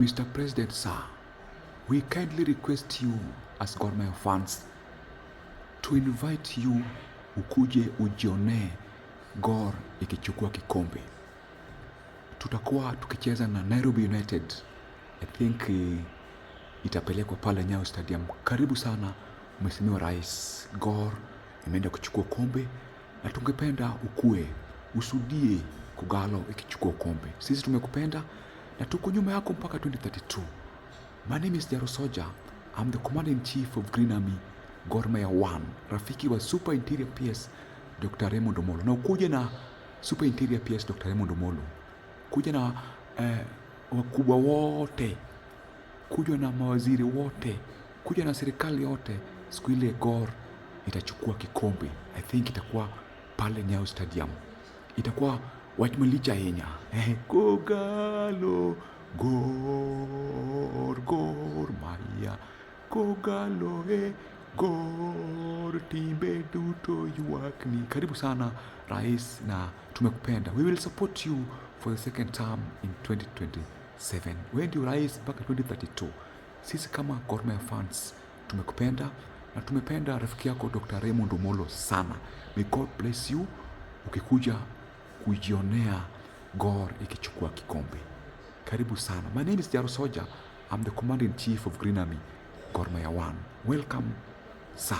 Mr. President, sir, we kindly request you as Gor Mahia fans to invite you ukuje ujionee Gor ikichukua kikombe. Tutakuwa tukicheza na Nairobi United. I think itapelekwa pale Nyayo Stadium. Karibu sana Mheshimiwa Rais, Gor imeenda kuchukua kombe na tungependa ukue ushuhudie Kogalo ikichukua kombe. Sisi tumekupenda na tuko nyuma yako mpaka 2032. My name is Jaro Soja. I'm the Commander in Chief of Green Army, Gor Mahia 1, rafiki wa Super Interior PS Dr. Raymond Omolo. Na ukuje na Super Interior PS Dr. Raymond Omolo, kuja na wakubwa wote, kuja na mawaziri wote, kuja na serikali yote. Siku ile Gor itachukua kikombe, I think itakuwa pale Nyayo Stadium, itakuwa wach malich ahinya. Kogalo Gor, Gor Mahia, Kogalo Gor, timbe duto ywakni. Karibu sana rais, na tumekupenda. We will support you for the second term in 2027. Wewe ndio rais mpaka 2032. Sisi kama Gor Mahia fans tumekupenda na tumependa rafiki yako Dr. Raymond Omolo sana. May God bless you ukikuja kujionea Gor ikichukua kikombe. Karibu sana. My name is Jaro Soja. I'm the Commander in Chief of Green Army, Gor Mahia 1. Welcome, sir.